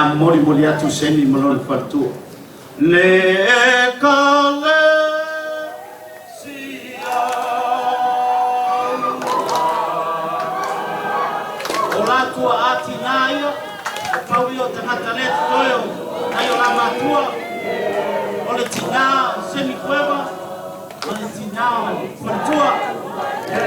a molimoli atu Semi ma lona faletua. Le Ekalesia O latua atinā ia, e pau ia o tagata le totoe o nai o la matua, o le tinā o Semi Kueva, ma le tinā o Faletua. E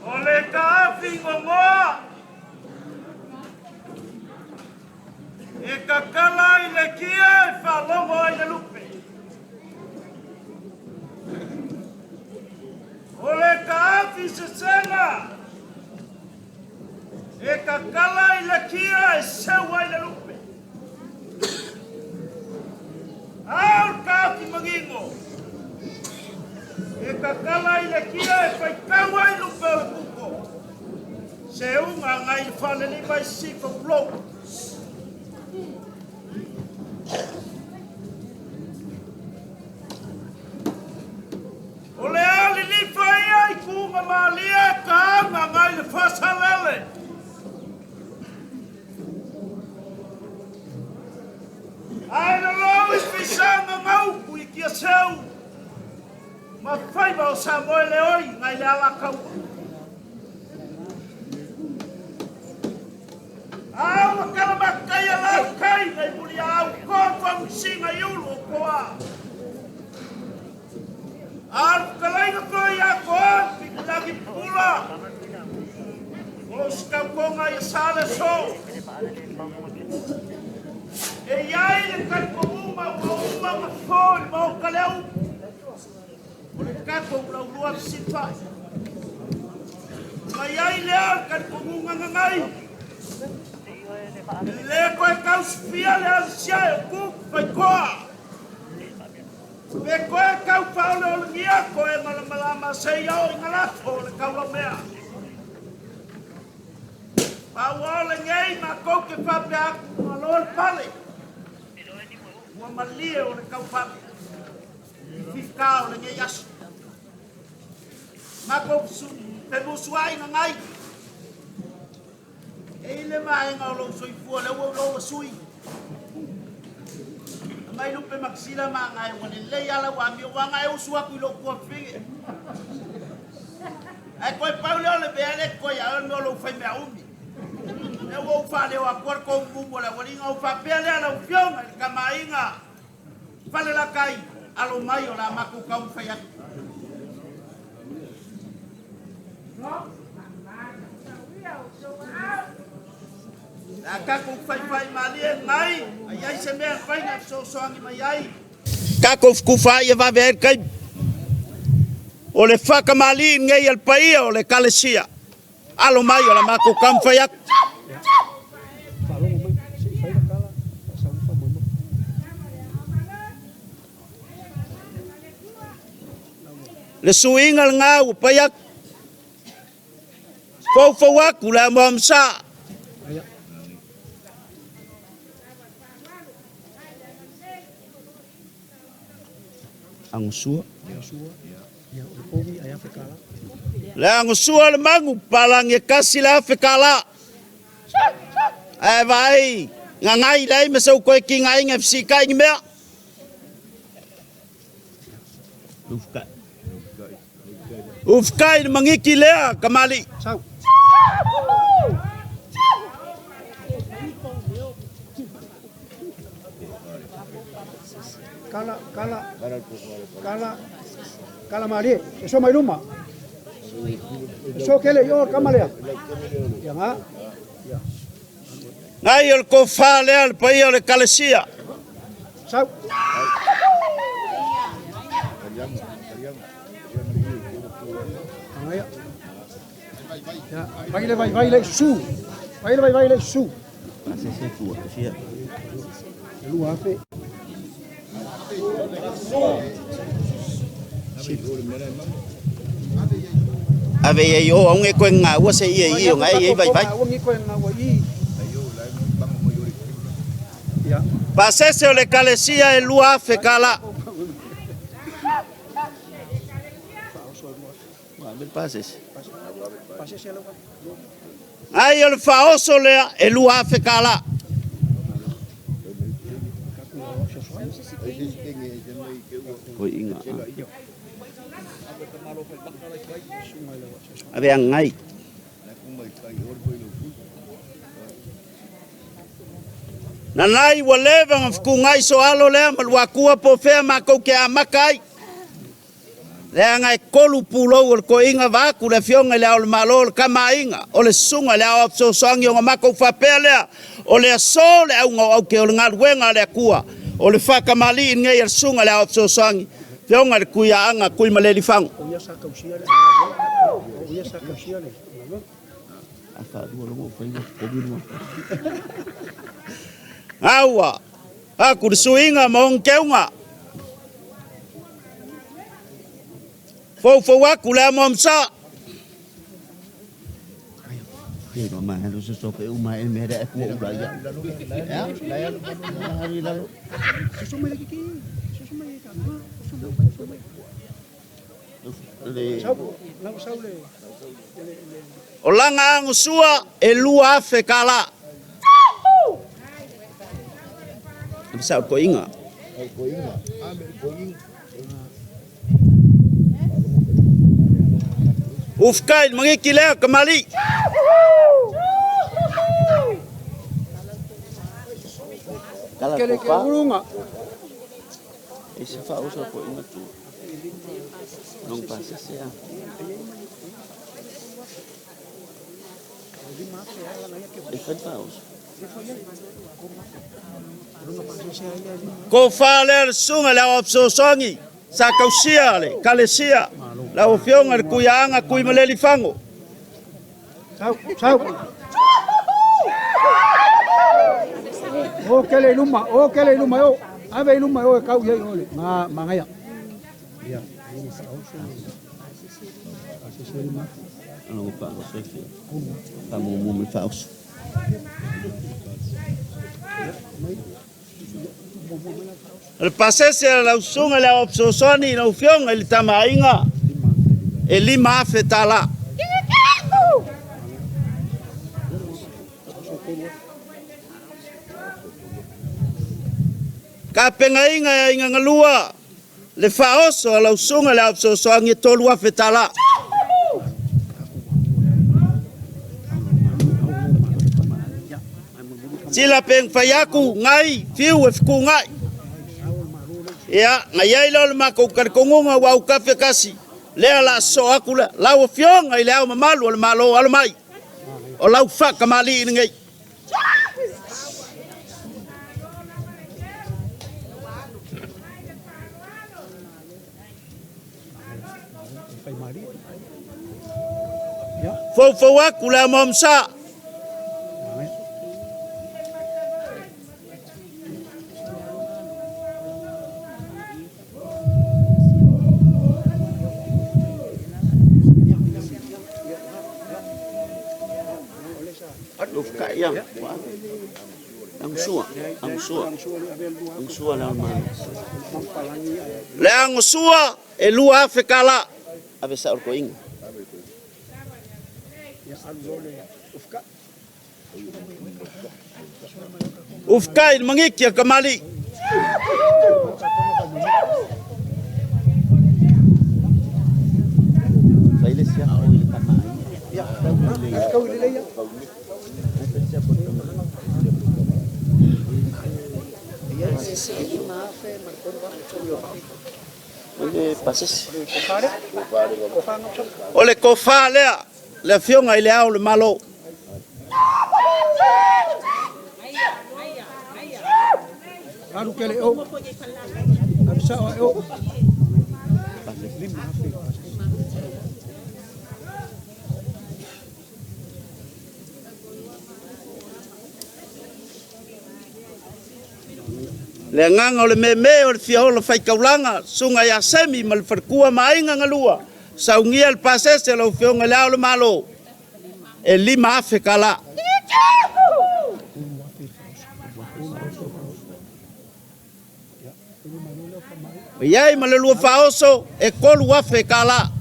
O le taafi gogoa e kakala i le kia e faalogo ai le lupe. O le taafi sesega e kakala i le kia e seu ai le lupe. A o le taafi magigo e kakala i le kia e faitau ai lupe o le kuko. Seuga ngai le falelima i sisifo pulou. O le a lilifa ia i kuga malie ka aga ngai le fasalele. Ae lolou i fisaga gaupu i kiaseu ma faiva o Samoa e le oi ngai le alakaua. A ua kalamakaia lau kai ngai muliaau ko fausiga i ulu o koa. A o le fetalaiga foi ia Koa Pikulagi Pula, o se tautoga ia Saleso. E i ai le talitonuga ua uma ona fofo i le Maota lea upu, o le tatou laulua fesilifa'i. Ona i ai lea o le talitonuga gagai, e le toe tausufia le alisiae o Kuku Faitoa. Pe koe tau faaoleolegia koe malamalama seia oo i galafo o le taulaumea. Pau o lenei matou te faapea atu malo le pale. Ua malie o le taufale i fifita o lenei aso. Matou femusuai gagai. E i le vaega o lou soifua lea ua ou loua sui. Aumai lupe makasila ma agae ua lelei a lau amio ua agae usu atu i lou tuafafine. Ae toe pau lea o le mea lea e totoe ia oe o le mea o lou faimea umi. Lea ua ou faaleo atua le tou mumu o le aualiiga ou faapea lea lau afioga i le tamaaiga Falelatai alo mai o le a matou taumafai atu. Le a takou faifaimalie ngai, a i ai se mea e mafai ona e fesoasoani mai ai. Takou fetufaai e vave ai le taimi. O le faatamalii lenei a le paia o le Ekalesia. Alo mai o le matou taumafai atu. Le suiga lena ua pai atu. Foufou atu le amoamasa. Agosua. Le agosua le magu palagi e kasi le afe kala. Ae vaai gagai leai ma seu toe tigaina e fesikai ni mea. Ufukai le magiki lea kamali'i. Sau. Kala, kala, kala, kala malie. E so mai luma. E so kele i o kama lea. Ia nga. Ia. Ngai o le tofa lea le paia o le Ekalesia. Sau. Ia. Ia. Vai le vai vai le su. Vai le vai vai le su. E lua afe. Ave ia i o aunge koe ngā ua se ia i o ngai i vai vai. Ia. Pasese o le Ekalesia e 2,000 kala. Ai o le faaoso lea e 2,000 kala. Ave agai. Nanai ua leva ona fetugai soalo lea ma Luakua po o fea matou te amata ai. Leaga e tolu pulou o le toeaina vaeatu le Afioga i Le Ao o le Malo, o le Tama a Aiga, o le Susuga i le Aoao Fesoasoani ona matou faapea lea, o le aso le auga o aute o le galuega a le Atua, o le faatamalii lenei a le Susuga i le Aoao Fesoasoani, Afioga i le Tuiaana Tuimalealiifano. Aua aku le suiga ma ona teuga. Foufou aku le amoamasa. O lana agosua e 2,000 tala. Sa o toeaina. Ufukai le magiki lea kamali'i. Kala Kele ko ke fa. ulunga. E se fa o sa ko inga tu. Long pa se se a. E fai fa o. Ko fa lea le susuga i le Aoao Fesoasoani sa tausia le Ekalesia, lau Afioga i le Tuiaana Tuimalelifago. Sau, sau. O kele i luma, o kele i luma o. Ave i luma o e kau iai ole. Ma mangaia. Ia. Longo pa o se fia. Pa mo mo me fa o. O le pasese a lau susuga i le Aoao Fesoasoani lau Afioga i le Tama a Aiga e 5,000 tala. Tapenaina e Aiga Galua le faaoso a lau susuga i le Aoao Fesoasoani e 3,000 tala. Sila pe mafai atu ngai fiu e fetugai. Ia, na i ai lea o le matou talitonuga ua autafe kasi. Lea la sosoo aku lea. Lau Afioga i Le Ao Mamalu o le Malo, alo mai, o lau faakamalii lenei. Foufou aku le amoamsa. Le agosua e 2000 tala. Ave sao le toeaina. Ufukai i le magiki a kamali'i. O le tofa lea, le Afioga i Le Ao o le Malo. Le agaga o le meme o le fia ola faitaulaga, Susuga ia Semi ma le faletua ma aiga na lua, saunia le pasese a lau Afioga i Le Ao o le Malo, e 5000 tala. E i ai ma le lua faaoso e 3000 tala.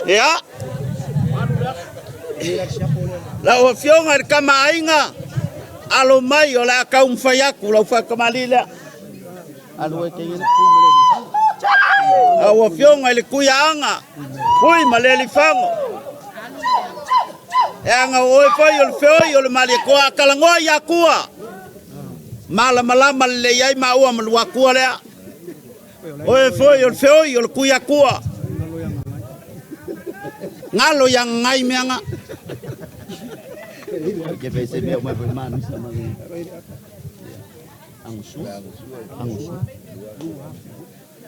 Ia, lau Afioga i le Tama a Aiga, alo mai o le a taumafai atu lau faatamalii lea. Alu ai teina. Lau Afioga i le Tuiaana, Fui ma le Alifago. E aga o oe foi o le feoi o le Malietoa a talanoa i Atua. Malamalama lelei ai maua ma Luatua lea. Oe foi o le feoi o le Tuiatua. Galo ia gagai meaga.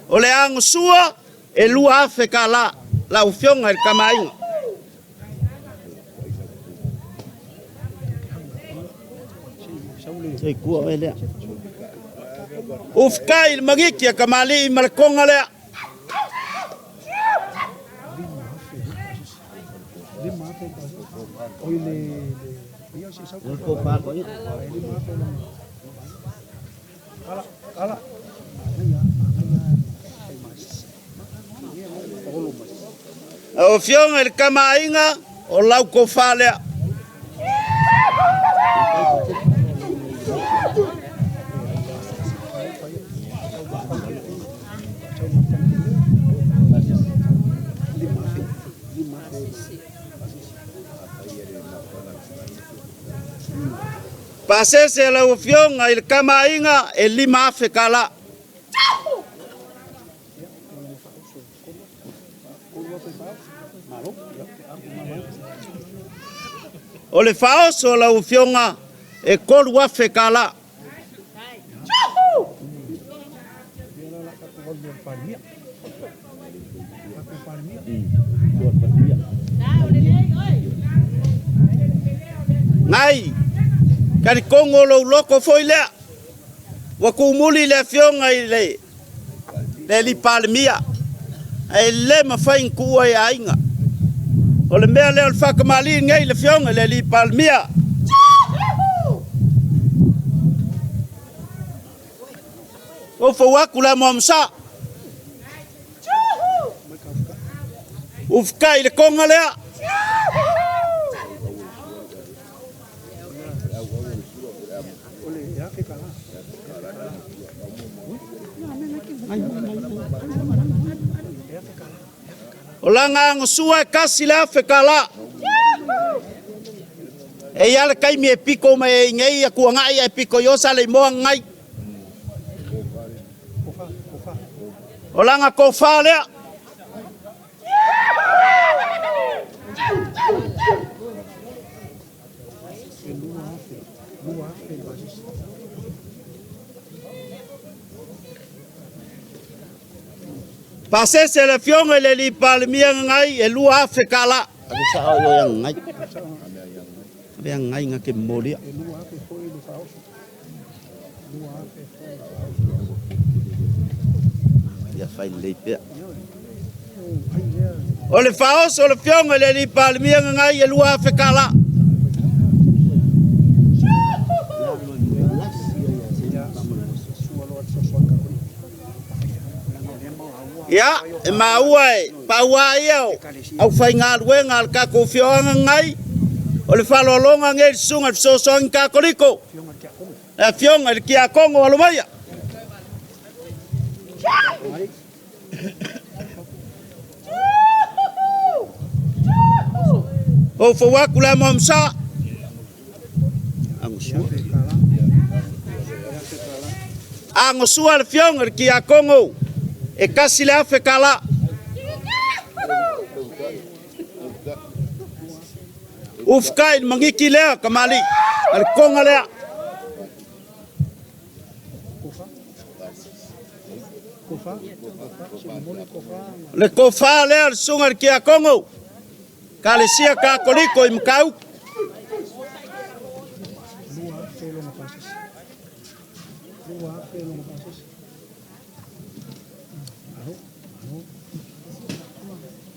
O le agosua e 2000 tala lau Afioga i le Tama a Aiga. Ufikai i le magiki a kamalii ma le koga lea. Lau Afioga i le Tama a Aiga, o lau tofa lea. Pasese a lau Afioga i le Tama a Aiga e 5000 tala. O le faaoso a lau Afioga e 3000 tala. Ngai, talitonu o lou loto foi lea, ua tumuli le Afioga i le alii Palemia, ae le mafai ona tuua i aiga. O le mea lea o le faatamalii lenei i le Afioga i le alii Palemia. Foufou atu le amoamosa. Ufukai i le koga lea. O laga agasua e $1,000. E i ai le taimi e piko mai ai nei atuagai ae piko i o Saleimoa gagai. O laga tofa lea. Pasese le afioga i le alii Palemia gagai e $2,000. Ave sao i o e gagai. Ave gagai na te momolia. Ia fai lelei pea. O le faaoso o le afioga i le alii Palemia gagai e $2,000. Ia, e maua e pau lava ia o aufaigaluega a le tatou afioaga gagai, o le faaaloaloga nei i le Susuga i le Fesoasoani Katoliko, le afioga i le Tiakono Alomaia. Foufou atu le amo amsa. Agosua le afioga i le Tiakono e $1,000. Ufukai le magiki lea kamali'i a le toga lea. Le tofa lea o le susuga i le Tiakono, Kalesia Katoliko i Matautu.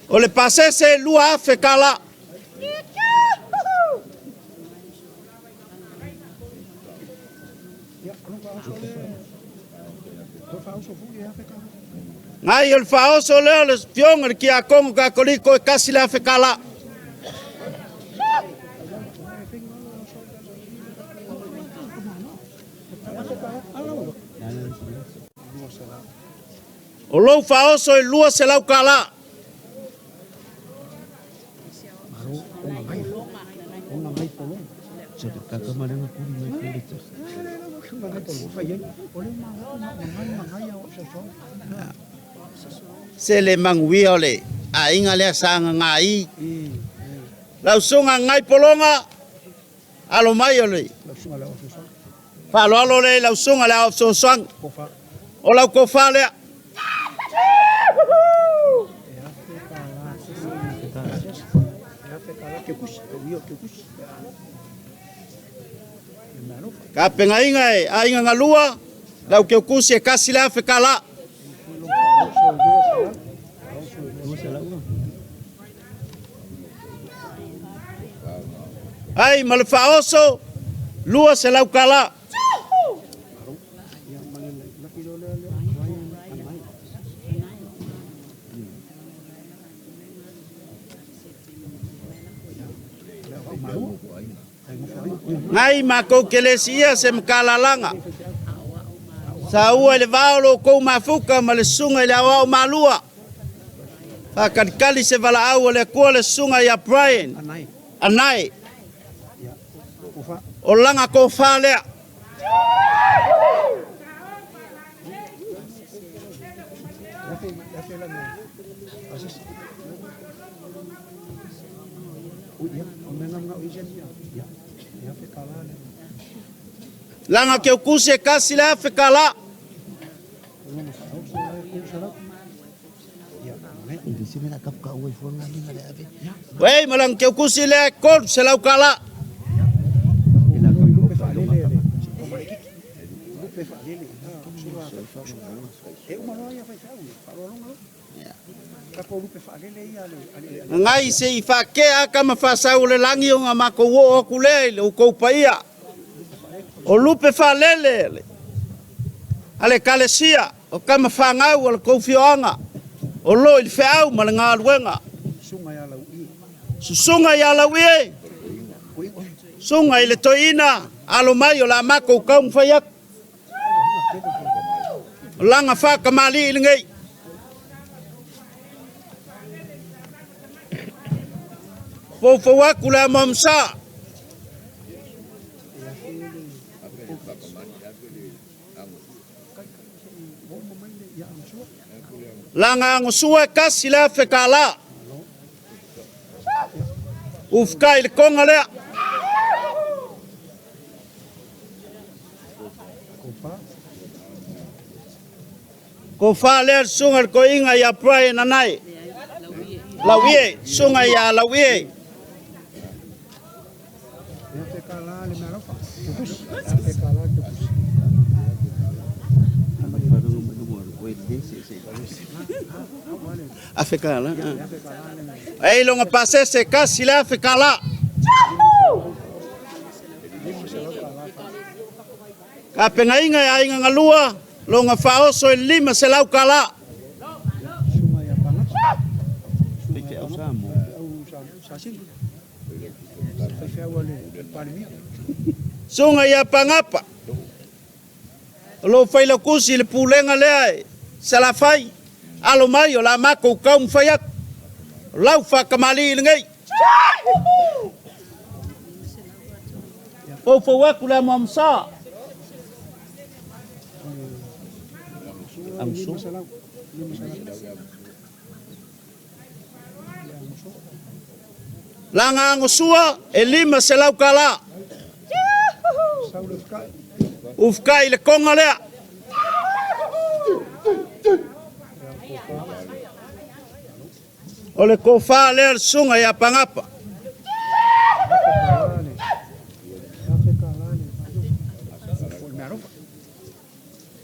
O le pasese $2,000. Nai o le faaoso lea o le afioga i le Tiakono Katoliko e $1,000. O lou faaoso e $200. Se le manuia o le aiga lea sa gagai. Lau susuga Gagaipologa, alo mai o le faaaloalo lea i lau susuga le Ao Fesoasoani. O lau tofa lea. Tapenaina e aiga galua lau keukusi e $1,000. Ai ma le faaoso $200. Ngai makou ke le siia se makalalaga. Saua i le va o lo outou mafuta ma le susuga i le aoao malua. Faakalikali se valaau a le Atua le susuga ia Brian Anae. O lana tofa lea. Lana keukusi e $1,000. Uei, ma lana keukusi lea e $300. Gagai se i faakea aka ma faasau o le lagi ona matou oo atu lea i le outou paia. O lupe faalele a le Ekalesia, o tama fanau a le tou fioaga, o lo i le feau ma le galuega. Susuga ia Lauie, susuga i le toeaina, alo mai o le a matou taumafai atu. O laga faatamalii lenei. Foufou atu le amoamasa. Laga agosua e $1,000. Ufukai i le koga lea. Kofa lea le susuga i le toeaina ia Brian Anae. Lauie, susuga ia Lauie. Afe kala. Ei longa pasese kasi le afe kala. Kapengaiga e aiga galua loga faaoso e 500 kala. Suga ia Pagapa o lo o failautusi i le pulega lea e Salafai, alo mai o le a matou taumafai atu. O lau faatamalii lenei. Foufou atu le amoamosa. Laga agosua e 500 tala. Ufukai i le koga lea. O le tofa lea le susuga ia Pagapa.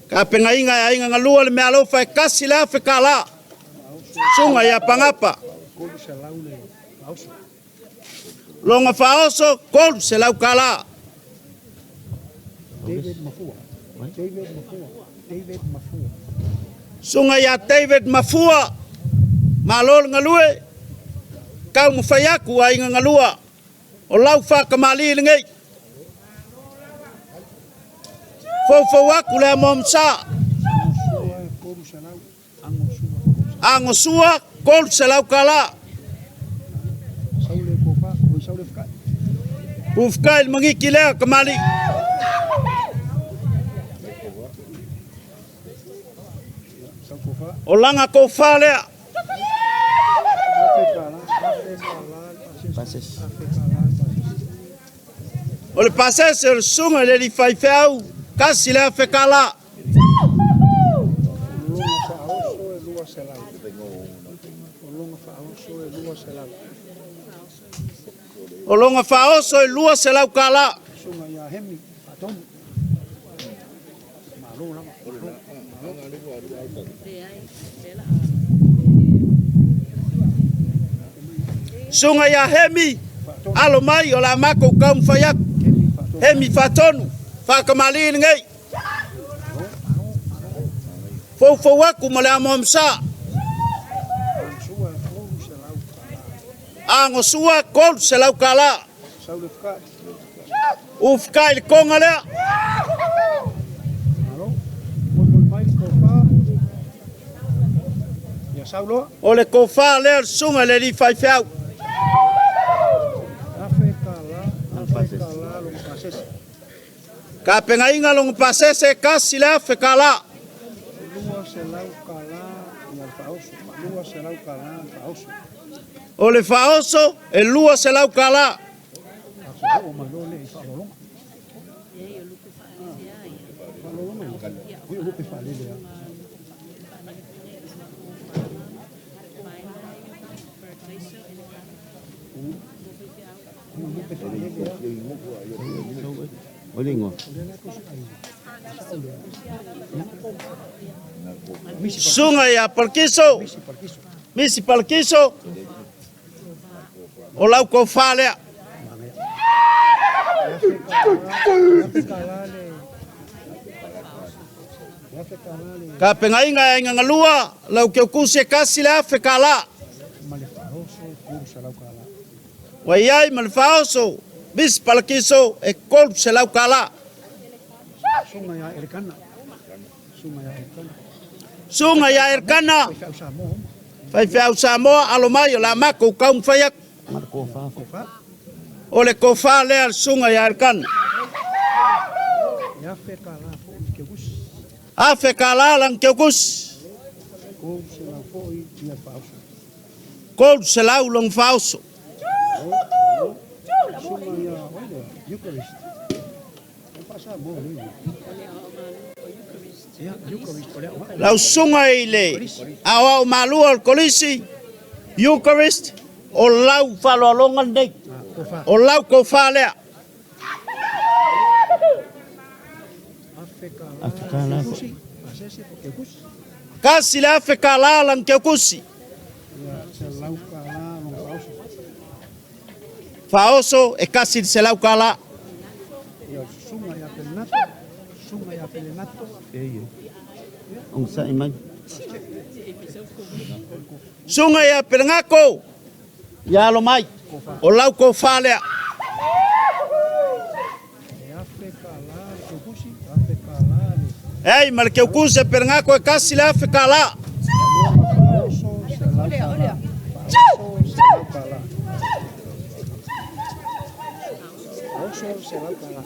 Tapengaiga e aiga galua le meaalofa e 1,000 tala. Susuga ia Pagapa. Loga faaoso 300 tala. Susuga ia David Mafua, malo le galue, taumafai atu aiga galua, o lau faatamalii lenei. Foufou atu le amoamasa. Agosua 300 tala. Pufukai le magiki lea kamali'i. O laga tofa lea. O le pasese o le susuga i le alii faifeau, 1,000 tala. O loga faaoso e 200 tala. Susuga ia Hemi, alo mai o le a matou taumafai atu. Hemi Faatonu, faatamalii lenei. Foufou atu ma le amoamasa. Agosua 300 tala. Ufukai i le koga lea. O le tofa lea o le susuga i le alii faifeau. Tapenaina lona pasese e 1,000 tala. O le faaoso e 200 tala. Susuga ia Palkiso, Misi Palkiso, o lau tofa lea. Tapenaina e Aiga Galua, lau Keukusi e 1,000 tala. Ua i ai ma le faaoso Misi Palakiso e 300 tala. Susuga ia Elkana, faifeau Samoa, alo mai o le a matou taumafai atu. O le kofa lea le susuga ia Elkana. $1,000 lana keukusi. 300 lona faaoso. Lau susuga i le aoao malua o le Kolisi, Eucharist, o lau faaaloaloga lenei, o lau tofa lea. $1,000 lana keukusi. Faaoso e $100. Susuga ia Pelegako, ia alo mai, o lau tofa lea. E ai ma le keukusi a Pelegako e $1,000.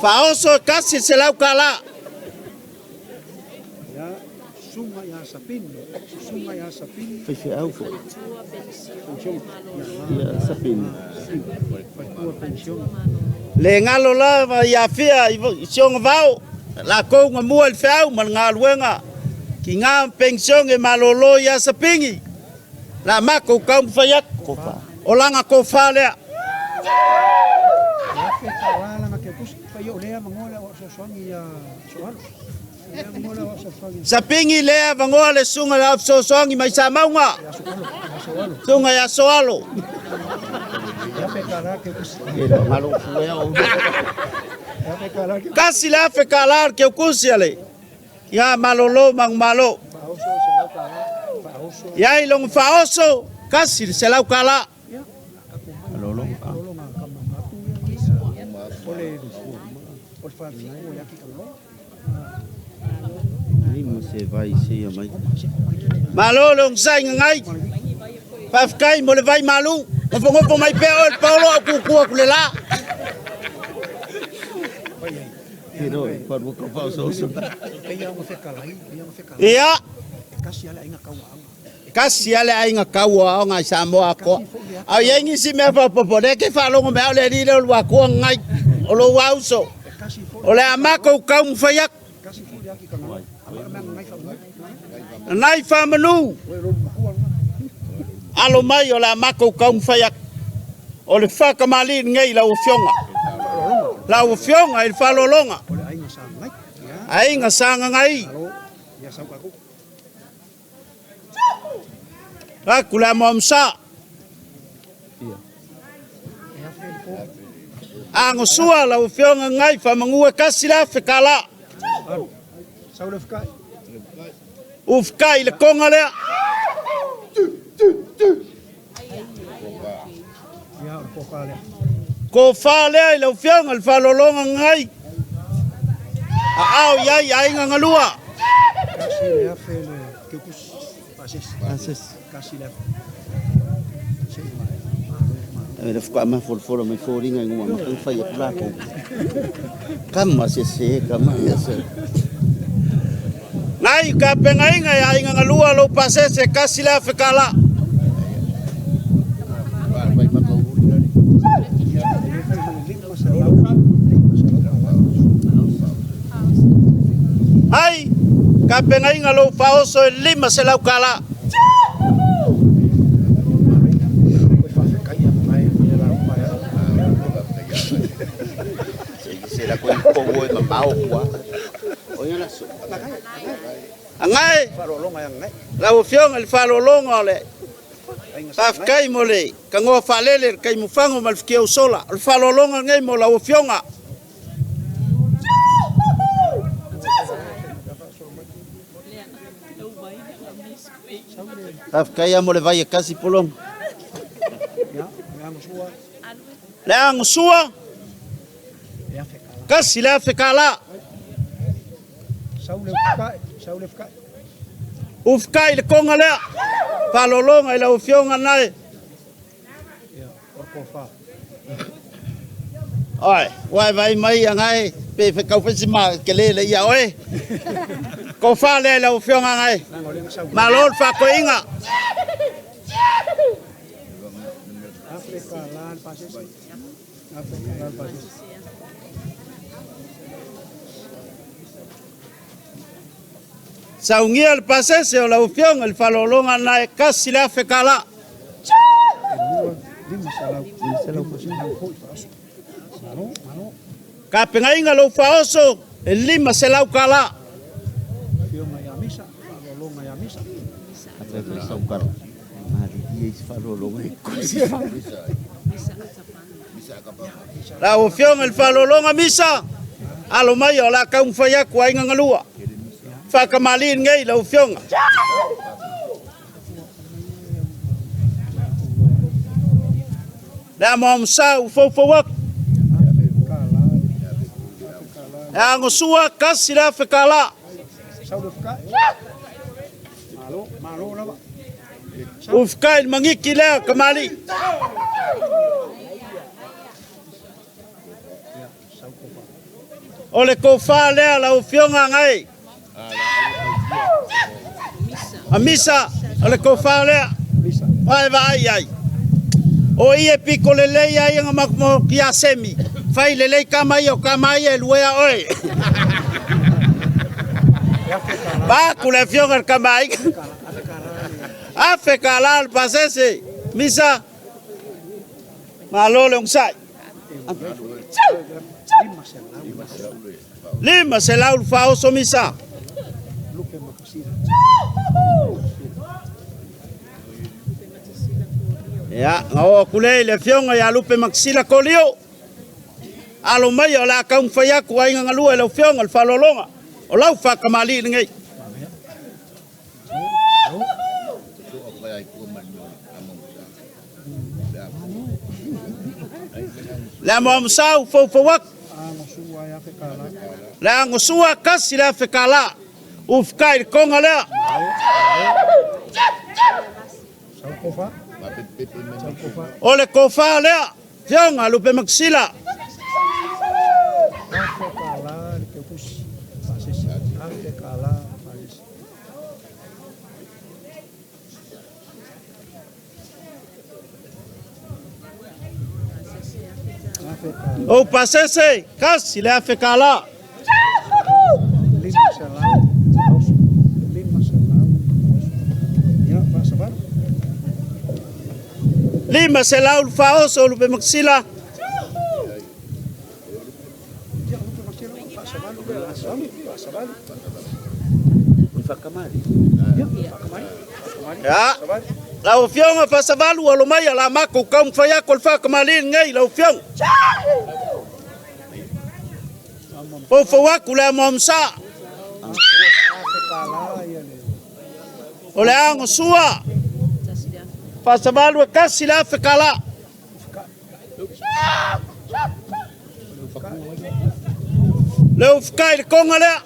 Faaoso e $100. Faifeau foi. Ia Sapini. Le galo lava ia afia i sioga vao, lakou ga mua i le feau ma le galuega ki ngā pensione malolo ia Sapini. La makou taumafai atu. O lana tofa lea. Sapini lea avanoa le susuga i le Ao Fesoasoani mai Samauga, susuga ia Soalo. $1,000 le keukusi a le ia malolo manumalo. Iai lona faaoso $100. Malo le onosai gagai. Faafetai mo le vai malu. Nofonofo mai pea oe le paolo au kukua ku le la. Ia. Kasi lava le aiga kaua aoga i Samoa atoa. A o i ai nisi mea faaopoopo, lea e te faalogo mai au le alii lea o Luatua Gagai, o lou auso. O le a matou taumafai atu. Nanai faamanu, alo mai o le a matou taumafai atu. O le faatamalii lenei i lau Afioga. Lau Afioga i le faaaloaloga, aiga sa Gagai. Atu le amoamosa. Agosua lau Afioga Gagai faamanu e $1,000. Ufukai i le koga lea. Tofa lea i lau Afioga i le faaaloaloga Gagai. Aao i ai aiga galua. Le faatoa mafolafolafola mai foliga i gua ma fai atu latou. Kama se se kama ia se. Nai tapenaina e aiga galua lou pasese $1,000. Ai tapenaina lou faaoso e $500. Agae, lau Afioga i le faaaloaloga o le faafetai mo le tagoa faalele le Taimufago ma le Fitiausola. O le faaaloaloga lenei mo lau Afioga. Faafetai lava mo le vai e tasi pologa. Le agosua, $1,000. Ufukai le koga lea. Faalologa i lau Afioga nae. Oe, ua e vaai mai agae pe fekau foi si ma kele le ia oe. Kofa lea i lau afioga agae. Malo le faakoiga. Saugia le pasese o lau afioga i le faalologa na e $1,000. Tapenaina lou faaoso e $500. Lau Afioga i le Faalologa Misa, alo mai o le a taumafai atu aiga galua. Faatamalii lenei lau Afioga. Le amoamosa ua foufou atu. Le agosua $1,000. Ufukai le magiki lea kamali'i. O le tofa lea lau Afioga Agae. A Misa, o le tofa lea. Vae vaai ai. O ia pito lelei ai nga makumakia semi. Fai lelei kama ia o kama ia e luea oe. Vaku le afioga le kamaaiga. $1,000 le pasese. Misa, malo le onosai. 500 le faaoso Misa. Ia, na oo atu lea i le afioga ia Lupe Makisila Kolio. Alo mai o le a taumafai atu aiga galue i lau afioga i le faaaloaloga. O lau faatamalii lenei. Le amoamosau foufou atu. Le agosua $1,000. Ufukai le konga lea. O le kofa lea. Fioga Lupe Makisila. Ou pasese, $1,000. 500 le faaoso Lupe Makisila. Ia, lau Afioga Fasavalu alo mai ala makou taumafai atu o le faatamalii lenei lau Afioga. Foufou atu le amoamosa. O le agosua Fasavalu e $1,000. Le ufukai i le konga lea.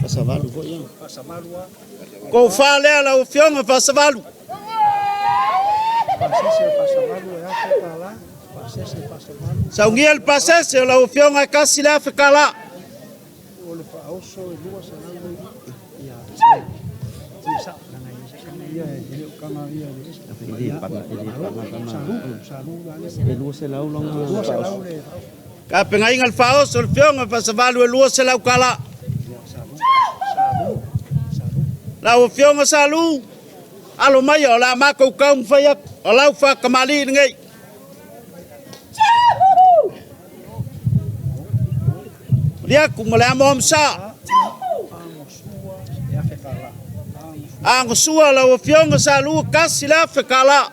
Fasavalu foi ia. Kofa lea lau afioga Fasavalu. Saugia le pasese o lau afioga e $1,000. O le faaoso e 200 ia ia sa langa ia se kanga ia e le o kanga ia le salu e 200 langa 200 le Kapengaiga le faaoso le fioga fasavalu e 200 kala. Lau afioga Salu, alo mai o le a matou taumafai atu, o lau faatamalii lenei. Liaku ma le amoamosa. Agosua lau afioga Salua $1,000.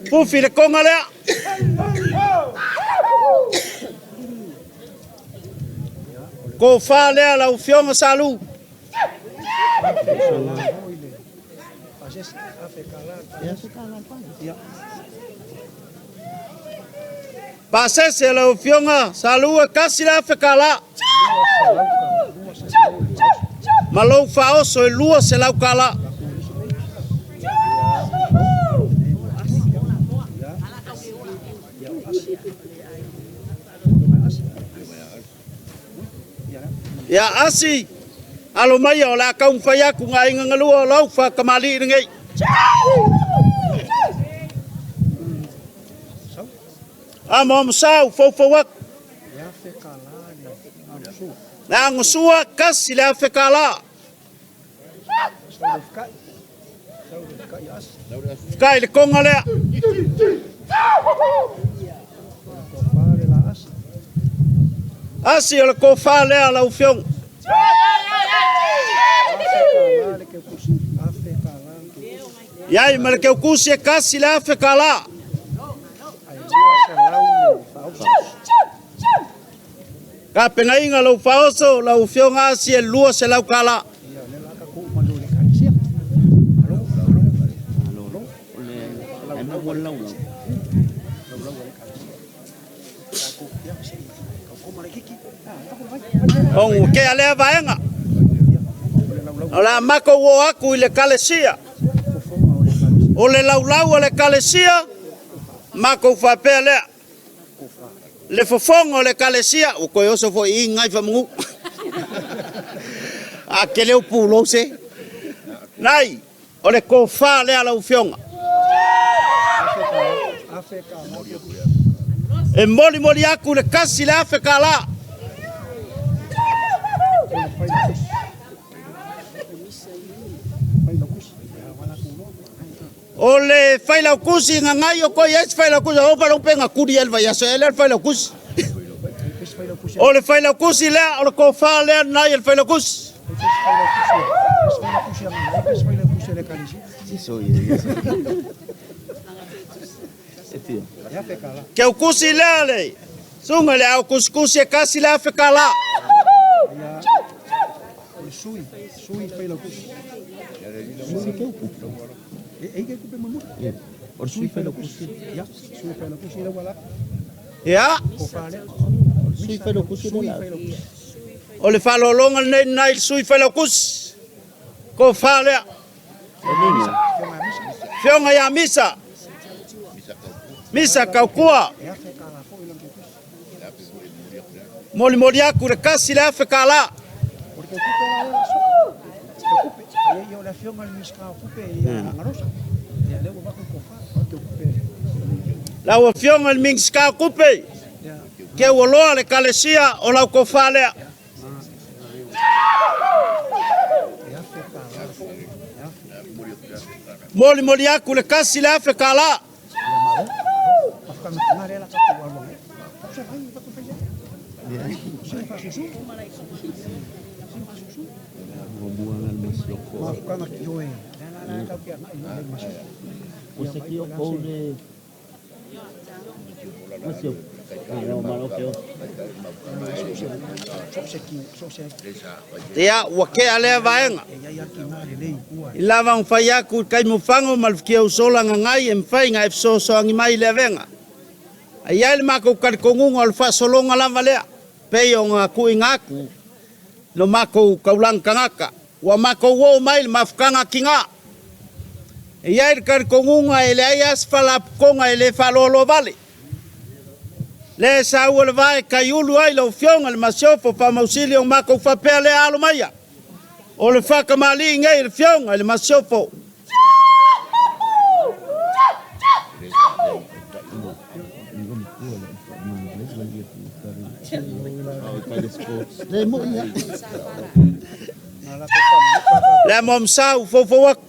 Pufi le konga lea. Kofa lea lau afioga Salu. Pasese lau afioga Salua $1,000. Ma lou faaoso e 200 tala. Ia asi, alo maia o le a taumafai atu nga aiga galua o lau faatamalii lenei. Amoamosau foufou atu. Le agosua kasi le $1,000. Kai le konga lea. Asi o le kofa lea lau afioga. Iai ma le keukusi e kasi le $1,000. Tapenaina lou faaoso lau afioga Asi e $200. Ona tea lea vaega. O le a matou oo atu i le ekalesia. O le laulau a le ekalesia, matou faapea lea. Le fofoga o le ekalesia, ua toe oso foi i i nai faamanu. A tele o pulou se. Nai, o le tofa lea lau afioga. E molimoli atu le $1,000. O le failautusi gagai o toi ai se failautusi o pa pe na kuli el vai aso ele failautusi. O le failautusi lea o le tofa lea nai el failautusi. Keukusi lea le sunga le au kusikusi e kasi le $1,000. Ia, o le faalologa lenei nai le sui failaukusi. Tofa lea. Fioga ia Misa. Misa Kaukua. Molimoli atu le $1,000. Lau afioga i le Minisita o Tupe, ke ua loa le ekalesia o lau tofa lea. Molimoli atu le $1,000. Ia, ua tea lea vaega. I lava ona fai atu i Kaimufago ma le Fitiausola gagai e mafai ona e fesoasoani mai i le avega. Ae i ai le matou talitonuga o le faasologa lava lea, pei ona tuuina atu lo matou taulaga tagata. Ua matou oo mai le mafutaga tina. E i ai le talitonuga e leai lava se faalapotopotoga e le faaloaloa vale. Lea e saua le va e taiulu ai lau afioga i le Masiofo Faamausili o matou faapea lea alo maia. O le faatamalii nei i le afioga i le Masiofo. Le amoamsau foufou atu.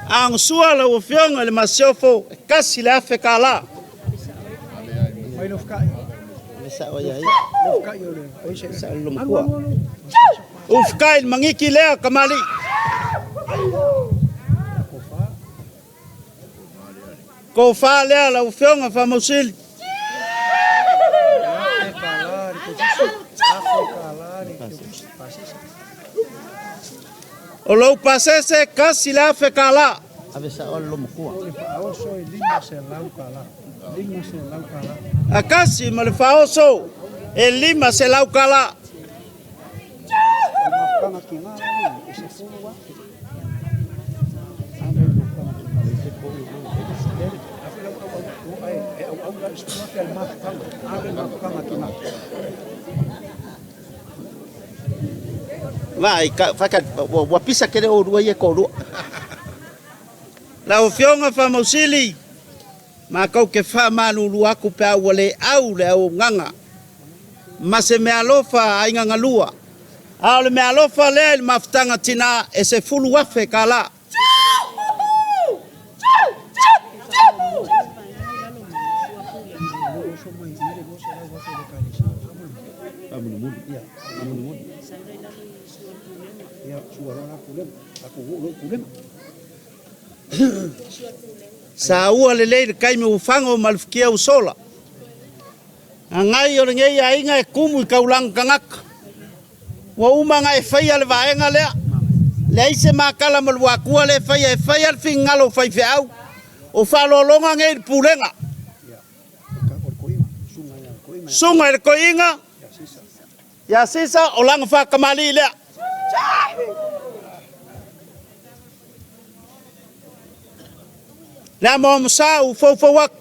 Agosua lau afioga i le Masiofo e $1,000. Ufukai le mangiki lea kamali'i. Tofa lea lau afioga Faamausili. O lou pasese $1,000. A kasi ma le faaoso e $500. mafutaga tigā e 10,000. A le mafutaga tigā. A foi lau auau e auau la i 10,000 a le mafutaga. A le mafutaga tigā. Vaai, ka, faka, ua pisa kele o lua ia ko lua. Lau Afioga Faamausili, matou te faamalulu atu pe a ua le au le auaunaga ma se meaalofa a aiga galua. A o le meaalofa lea i le mafutaga tina e 10,000 tala. Saua lelei le taimi ua fago ma le fukia ua sola. Agai o lenei aiga e tumu i taulaga tagata. Ua uma ona e faia le vaega lea. Leai se makala ma Luatua lea e faia, e faia le finagalo o faifeau. O faaaloaloga nei i le pulega. Susuga i le Toeaina ia Sisa, o lana faatamalii lea. Le amoamosa ua foufou atu.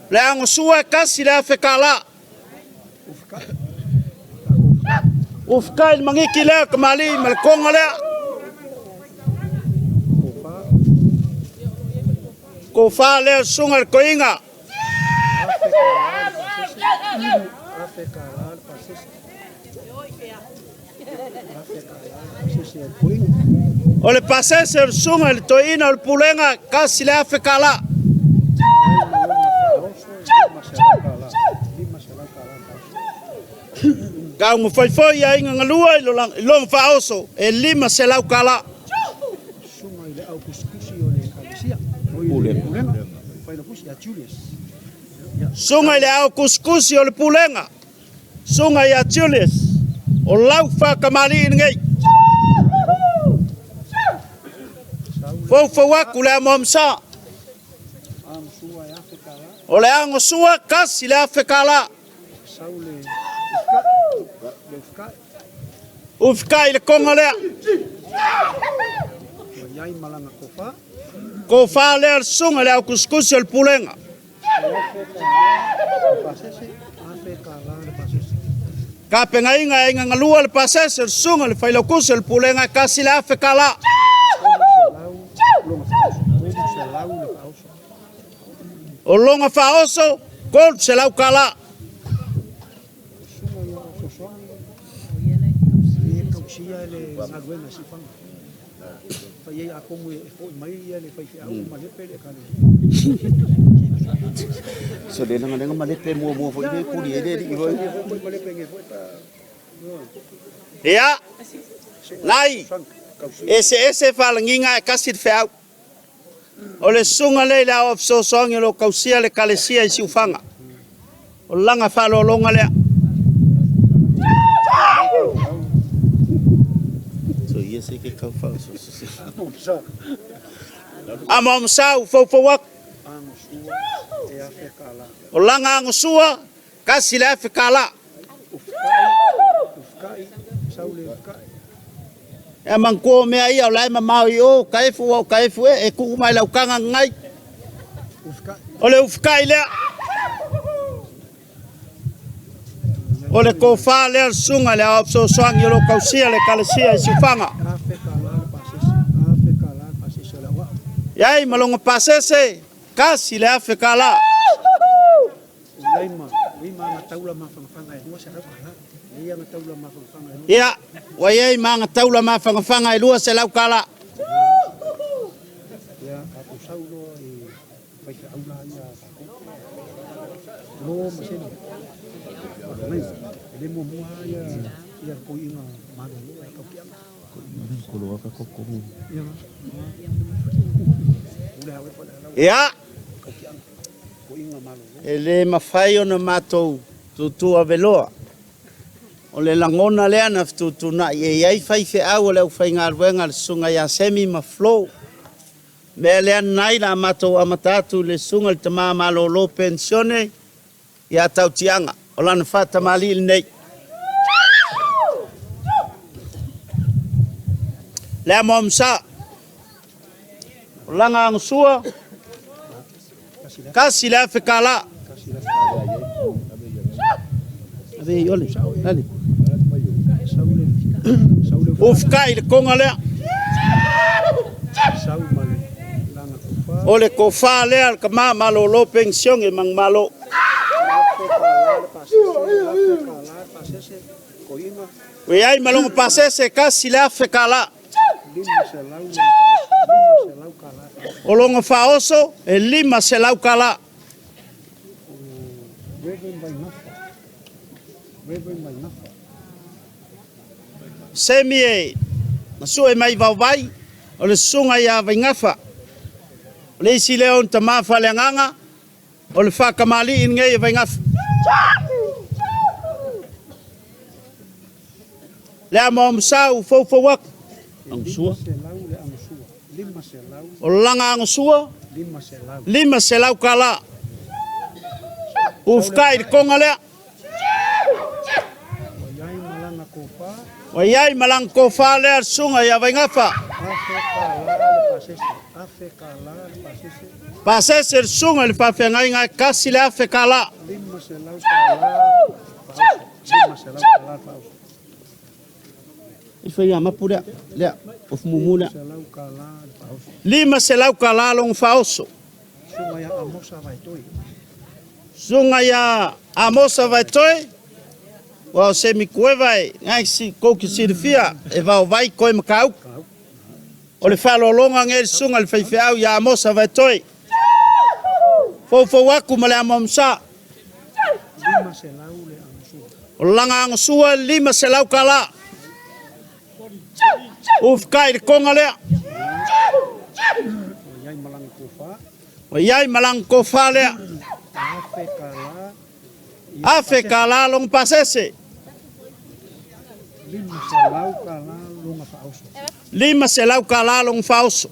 Le agosua e tasi le $1,000. Ufukai le magiki lea tamalii ma le koga lea. Kofa lea susuga le toeaina. O le pasese o le susuga i le toeaina o le pulega, $1,000. Taumafai foi i aiga galua i lona faaoso e $500. Susuga i le ao tusitusi o le pulega, Susuga ia Julius, o lau faatamalii lenei. Foufou atu le amoamosa. O le agosua $1,000. Ufikai le koga lea. Kofa lea le susuga i le au kusikusi o le pulega. Tapenaina e aiga galua le pasese o le susuga i le failautusi o le pulega e $1,000. O lona faaoso $300. So le langa lenga malepe muamua foi le kuli e le alii foi. Ia, nai, eseese faalagiga ae tasi le feau. O le susuga lea i le Aoao Fesoasoani o lo o tausia le Ekalesia i Siufaga. O lana faaaloaloga lea. Amoamosau foufou atu. O lana agosua, $1,000. Ea manatua o mea ia o la e mamao i o, Taefu ua o Taefu e, e tuu mai lau taga lenei. O le ufukai lea. O le tofa lea o le susuga i le Aoao Fesoasoani o lo o tausia le Ekalesia i Siufaga. I ai ma lona pasese, $1,000. Ia, ua i ai ma ana taula mafanafana e $200. Ia, e le mafai ona matou tutuaveloa. O le lagona lea na fetuutuunai e i ai faifeau o le aufaigaluega a le Susuga ia Semi ma Flo. Mea lea nai la matou amata atu i le Susuga i le Tama Malolo Penisione. Ia tautiaga o lana faatamalii lenei. Le amo amsa o laga agasua 1,000 kālā. Ave i ole, ale. Ufukai le konga lea. O le kofa lea le kama malolo pensione mangmalo. Ua i ai ma lona pasese 1,000 kālā. O lona faaoso e 500 kālā. Semi e na sue mai vaovai o le susuga ia Vaigafa. O le isi lea o ona tama faaleagaga o le faatamalii lenei e Vaigafa. Le amo amasau foufou atu. Agasua. O laga agasua 500 kālā. Ufukai le konga lea. Ua i ai ma lana tofa lea le susuga ia Vaigafa. Pasese le susuga i le faafeagaiga e 1,000 kālā. I fai mapu lea, lea, o fumumu lea. 500 kālā lona faaoso. Susuga ia Amosa Vaetoe, ua o se mikueva e ngai si kou ki silafia e vaovai koe makauka. O le faaaloaloga nei le susuga i le faifeau ia Amosa Vaetoe. Foufou atu ma le amoamosa. O laga agasua 500 kālā. Ufukai i le konga lea. Ua i ai ma lana tofa lea. 1,000 kālā lona pasese. 500 kālā lona faaoso.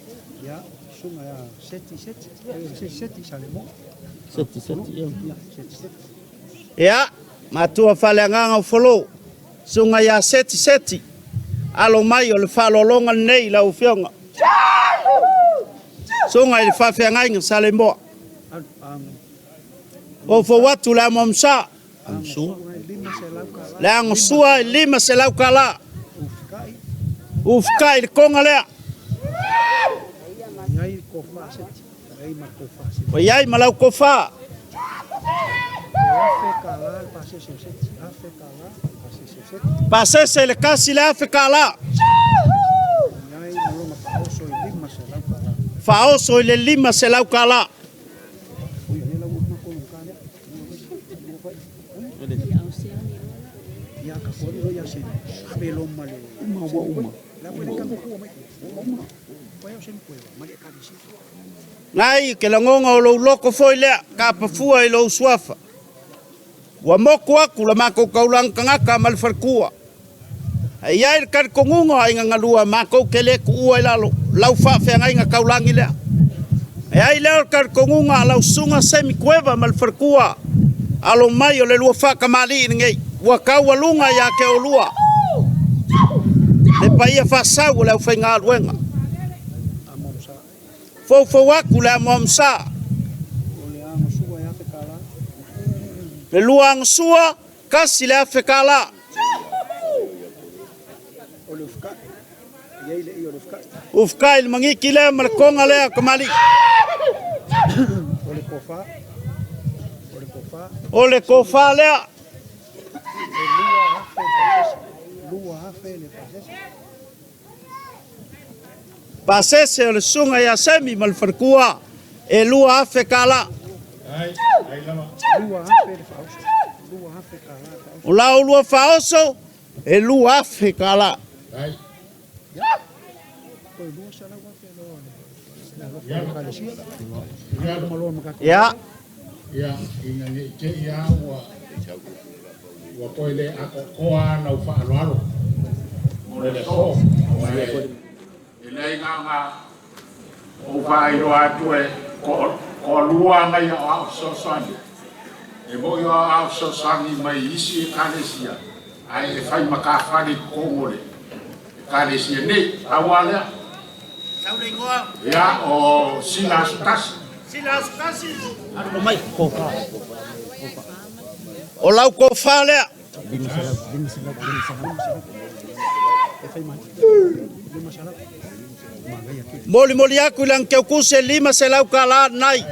Ia, matua faaleagaga o Folo, susuga ia Seti Seti, alo mai o le faaaloaloga lenei i lau Afioga. Susuga i le faafeagaiga Saleimoa. Foufou atu le amo amasa. Le agasua e 500 kālā. Ufukai i le konga lea. Ua i ai ma lau tofa. Pasese le 1,000 kālā. Faaoso i le 500 kālā. Nai ke lagonga o lou loko foi lea, ka pafua i lou suafa. Ua moku aku la makou kaulaga tagata ma le falekua. Ae i ai le talitonuga o aiga galua makou te le tuua i lalo lau faafeagaiga taulagi lea. E ai lea o le talitonuga a lau susuga Semi Kueva ma le falekua alo mai o le lua faatamalii lenei ua taualuga ia te oulua le paia faasau o le aufaigaluega. Foufou atu le amoamosa. Le lua agasua, 1,000 kālā. Ufukai le magiki lea ma le konga lea kamali'i. O le tofa lea. Pasese o le susuga ia Semi ma le falekua e 2,000 kālā. O la oulua faaoso e 2,000 kālā. Ia. Ia, ina ne i te i a ua toe le atoatoa lau faaaloalo mo le aso. Ma e leai na ona ou faailoa atu e toalua aga ia o au fesoasoani. E mo'i o aoao fesoasoani mai isi Ekalesia, ae e fai matafale i totonu o le Ekalesia nei. Pau lava lea. Sau le igoa. Ia, o Sila Asotasi. Sila Asotasi. Alu mai, kofa. O lau kofa lea. Molimoli aku i Lagikeukuse e 500 tala nai.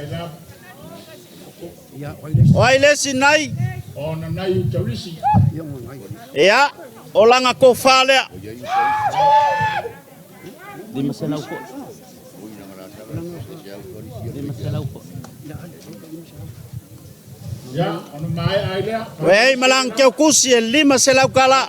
O ai le isi nai? O Nanai Utaurisi. Ia, o lana kofa lea. 500 foi. 500 foi. Ia, ona maea ai lea. Ua i ai ma Lagikeukuse e 500 tala.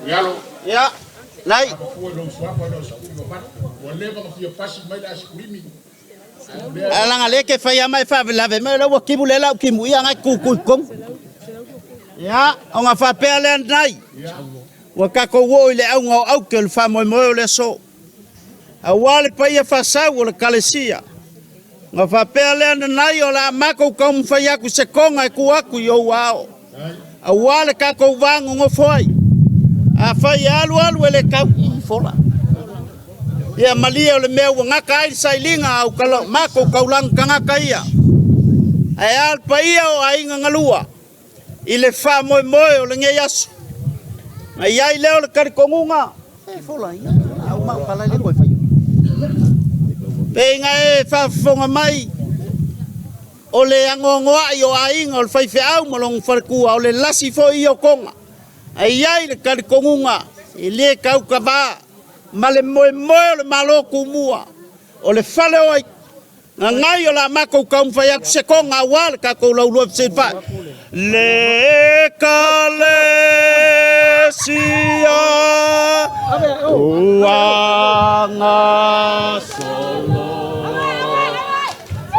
Ialo. Ia, nai. Fua i lou suafa le o Sikuli mamalu. Ua leva ona fia pasi mai le asikulimi. Ae leaga lea ke fai ama e faavelave mai o lea ua kimu lea lau kimu ia ngai kuku i totonu. Ia, ona faapea lea nai. Ua tatou oo i le auga o aute o le faamoemoe o le aso. Aua le paia faasau o le Kalesia. Ona faapea lea nanai o le a matou taumafai atu i se toga e tuu atu i ou aao. Aua le tatou va nonofo ai. Afai e alu alu e le tau i fola. Ia malie o le mea ua gata ai le sailiga au kala, matou taulaga tagata ia. Ae a le paia o aiga galua i le faamoemoe o lenei aso. Na i ai lea o le talitonuga, e fola ia, au mau pala le koe fai. Pe ina e faafofoga mai, o le anoanoai o aiga o le faifeau ma lona faletua, o le lasi foi ia o Toga. Ae i ai le talitonuga, e le tautavā ma le moemoe o le Malo Tumua, o le fale o ai gagai o le a matou taumafai atu se toga aua le tatou laulua fesilafai. Le Ekalesia ua gasolo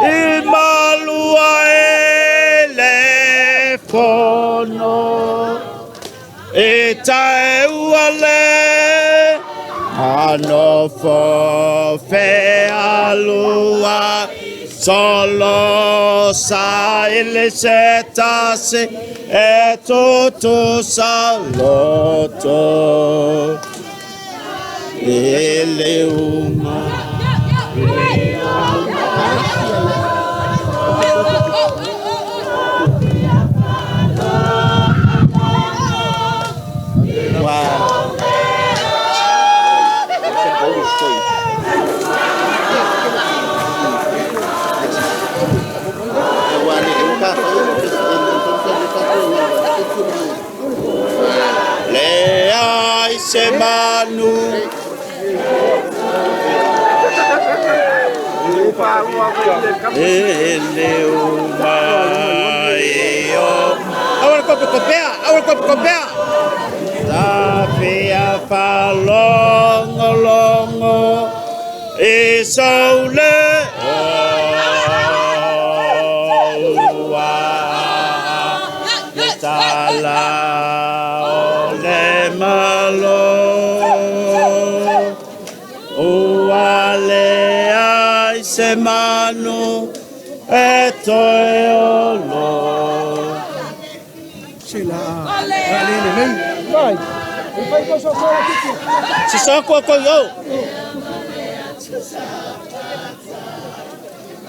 i malua e le fono e taeua le anofo fealua solo sa ile se tasi e tutusa loto i le uma. Leai se manu. E le uma i o. Aua le kope kopea, aua le kope kopea. Ta fia faalogologo i sou leo ua le tala o le Malo. Ua leai se manu e toe olo. Se só ko ko yo.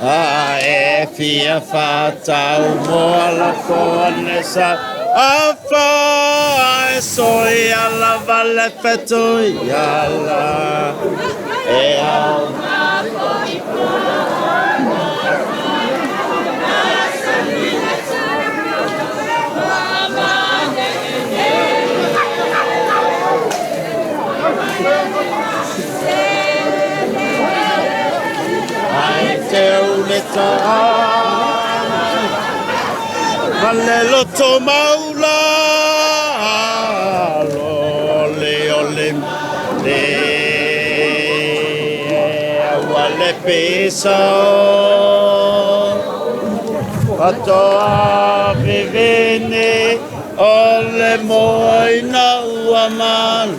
A e fia whatau mo ala ko sa a fa e soi ala vale fetu i ala e au. Ai te ule taana, ma le loto maulalo pisa Atoa vivini o le moina ua malu.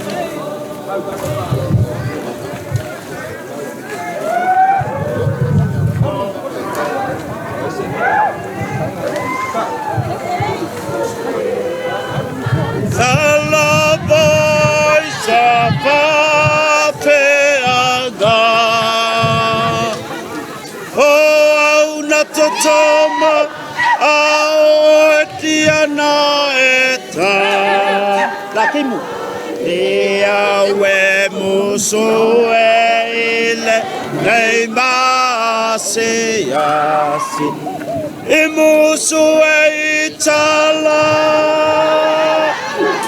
Salavai sa faafeaga O au na totoma a o e tiana e ta Lakimu Ia ue musu e ile nei masi asi I musu e i tala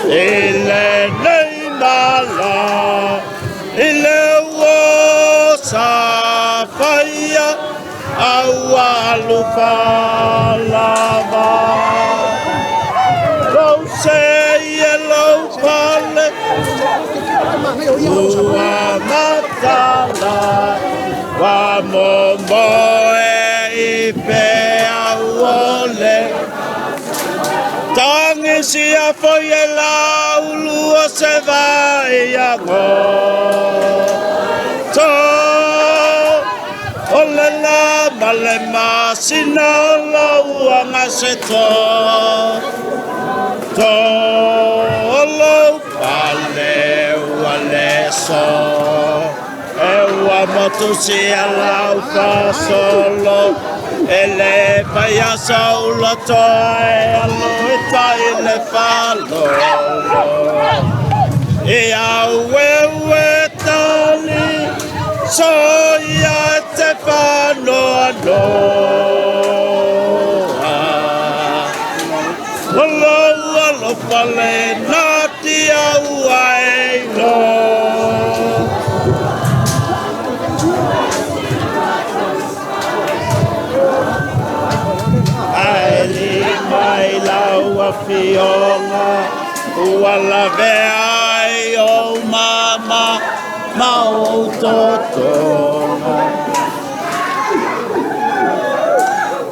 I le nei mala I le ua sa faia au alu falava Lou se e lou pale Ua matala Wa momo e i pe au o le Tangi sia foi e laulu o se vai a ngo To o le la ma le masina o lau anga se to To o lou pale ua le so E ua motu si a lau fasolo E le paia saulo toa e alo e tai le falolo Ia ue ue tali so ia te whanoa noa. O lou alofa le nati au ai loa. Ae li mai lau afioga ua lavea ai ou mama ma ou totoga.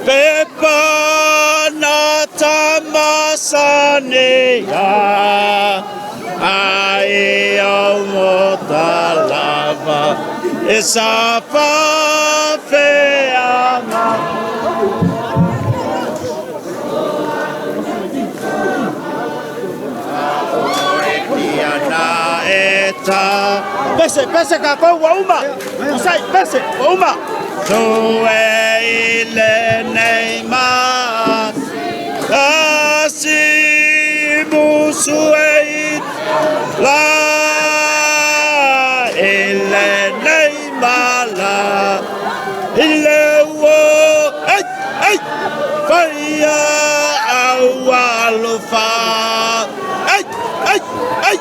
Pepa na tamasania ai au motalava e sa faafeaga. Pese, pese ka kou ua uma. Usai, pese, ua uma. Tue i lenei ma asi musu e i la i lenei mala i le ua ei, ei, faia au alofa ei, ei, ei,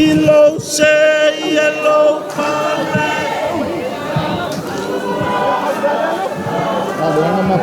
i lou se i e lou pale. Galuega ma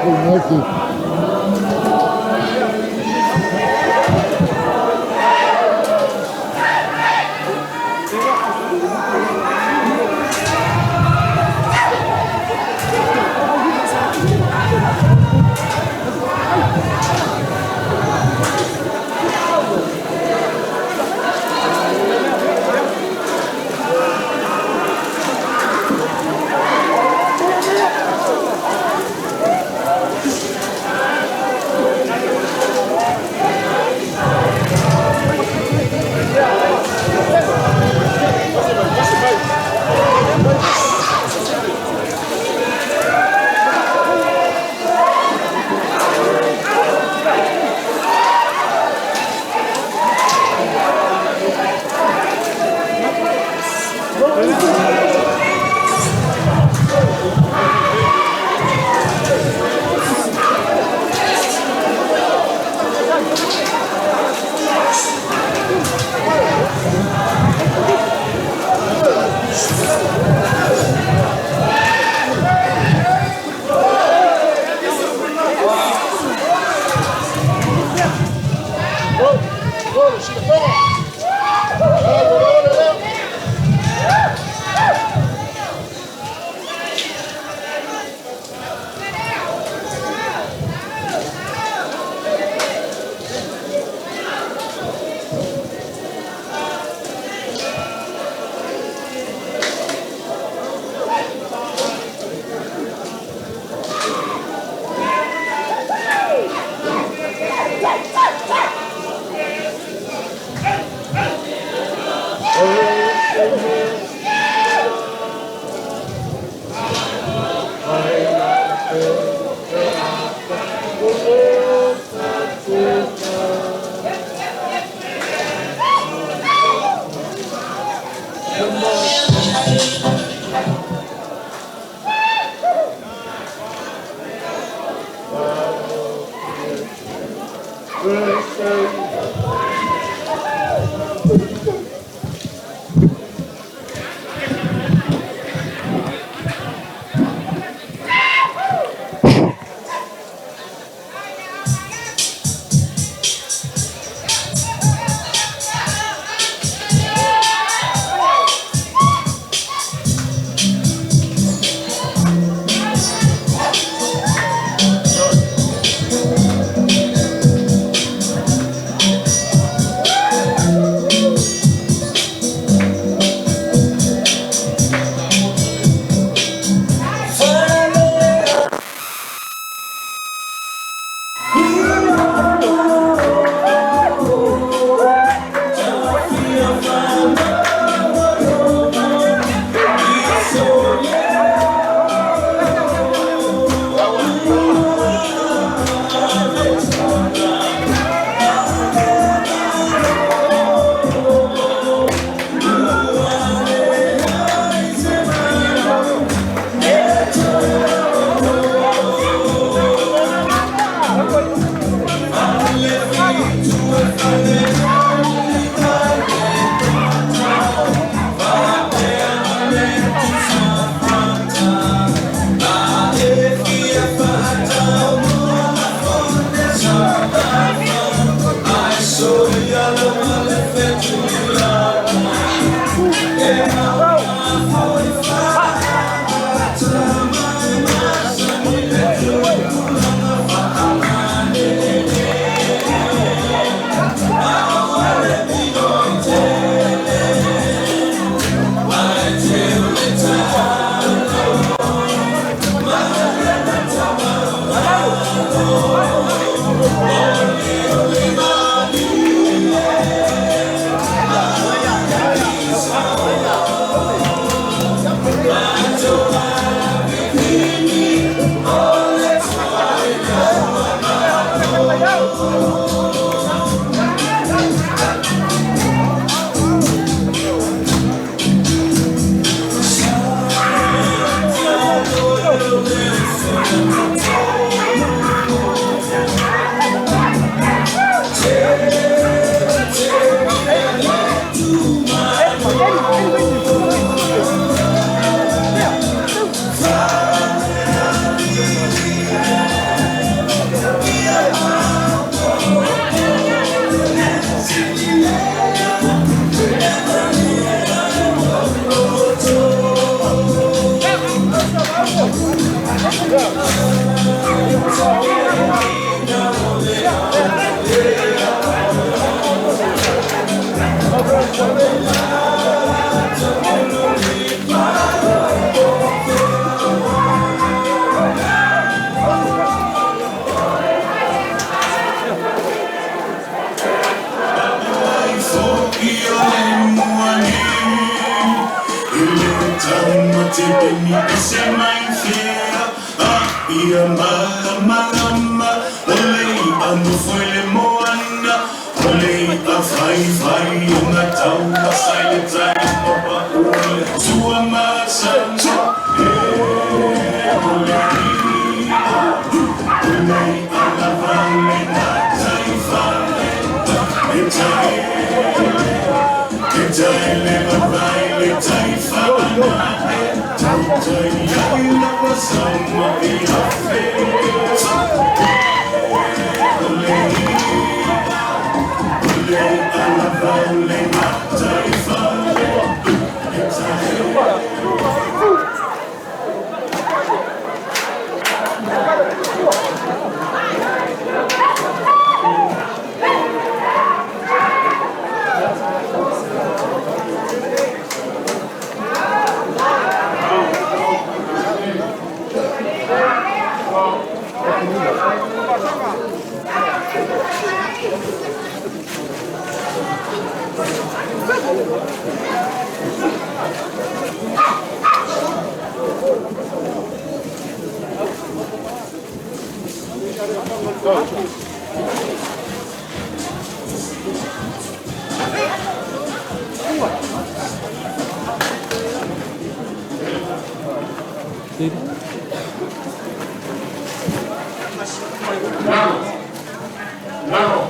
Lalo.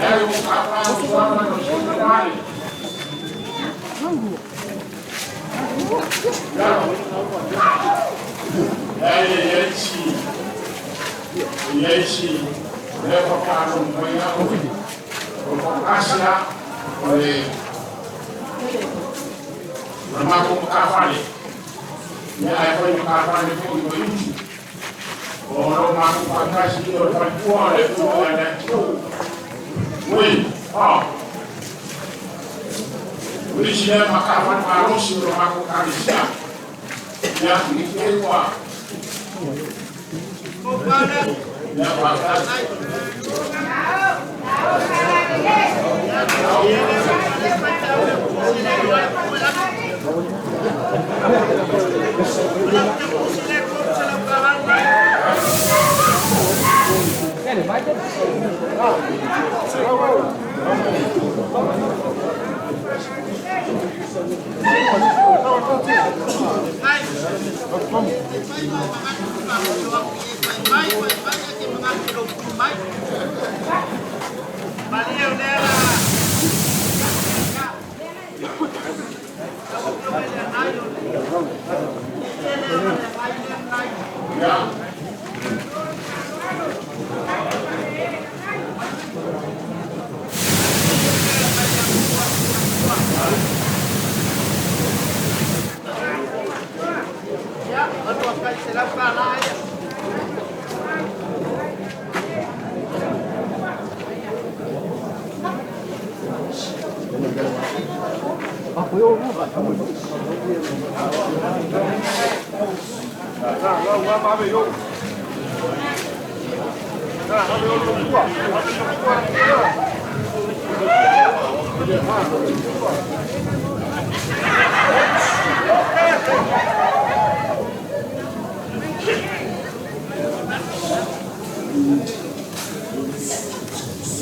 Lalo ka pa ko na no se wale. Lalo. Lalo ye si ye si le pa pa no mo ya o. O pa asia o le ma ko ka fale. Ya ai ko ka fale ko ko yutu. O no ma ko pa ka si o pa ku le ku na ku. Oui, ah. Oui, si ma ka fale ma lo si ro ma ko ka ni sia. Ya ni ke kwa. Ya pa ka. Ya.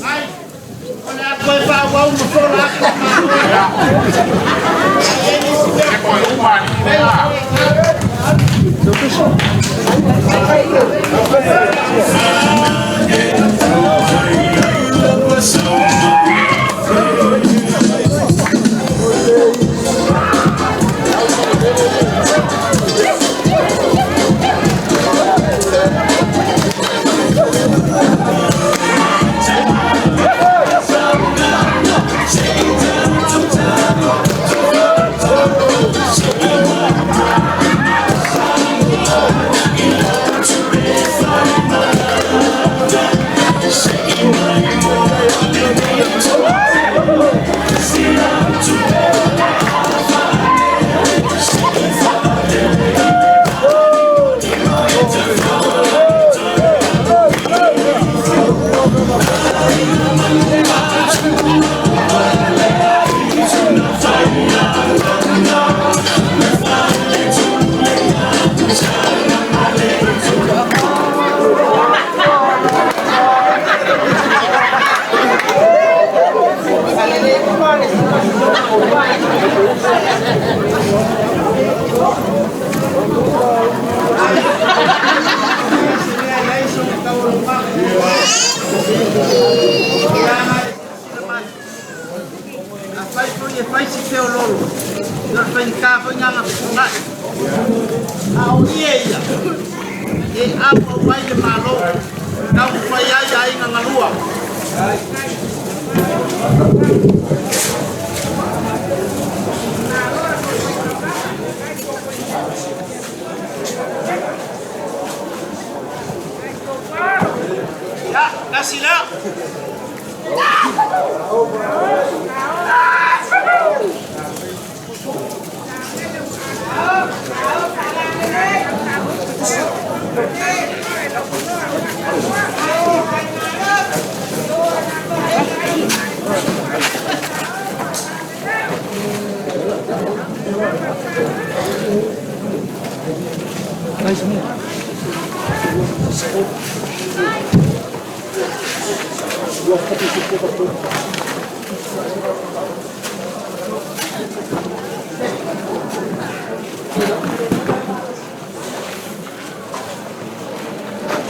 Ai, o le a koe wha wau ma fola aku ma E ko uma ni le la. Ya, kasi la.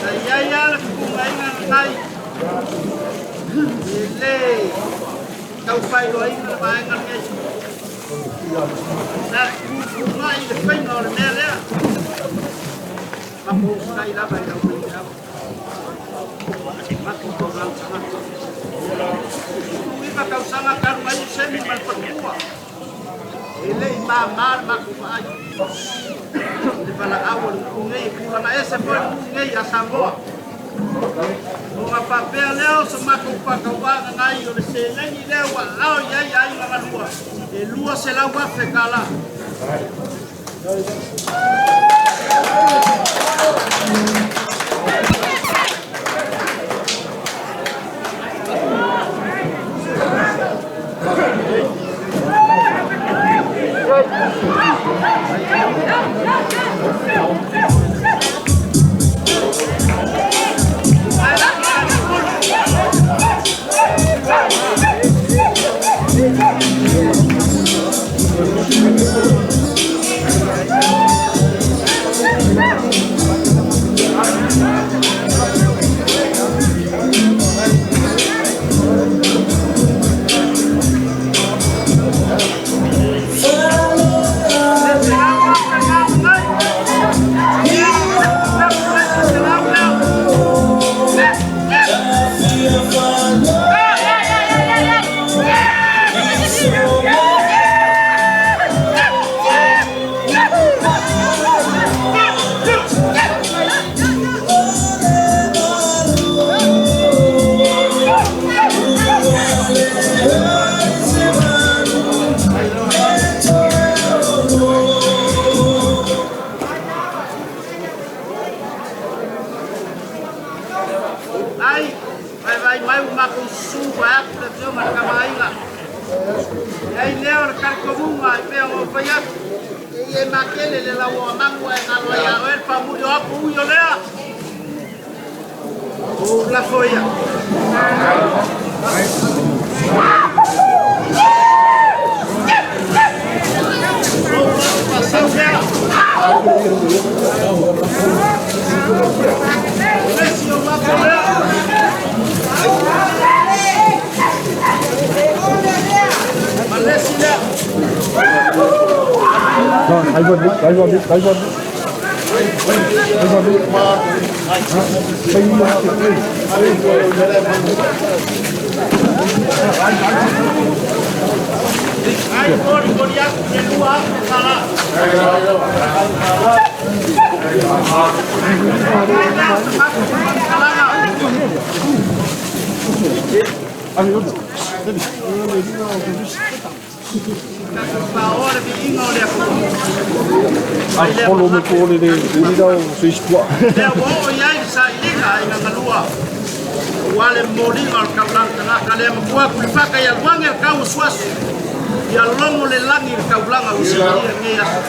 Sa ia ia le fukunga inga nai. E le tau faailoaina le vaega lenei. Sa tuutuunai le faiga o le mea lea. Matou usitai lava i lau faifeau. Matou taulaga tagata. 19 tausaga talu ai o Semi ma le faletua. E le i mama le matou vaai i le valaau a le nuu nei, e tulaga ese foi le nuu nei ia Samoa. Ona faapea lea o se matou faatauvaga nai o le seleni lea ua aao i ai aiga galua e $200,000. Ai, vaivai mai ua matou susu vaeatu le afioga i le Tama a Aiga. E ai lea o le talitonuga e pei ona ou fai atu, e i e matele le lau o Amagu ae galo ai ia oe le faamuli o apo ui o lea. O lafo ia. O lafo faasau lea. O le isi o matou lea. Ma le isi lea. Ai moli moli atu le $2,000. Ai lea o se matou faamatalaga. Tatou paoa le viiga o le Atua. Ai lea manatu. Lea ua oo i ai le sailiga i Gagalua. Ua le momoliga o le taulaga tagata lea matua kulifaka i aluage le tau o suasu. Ia logo le lagi i le taulaga ua silia i lenei aso.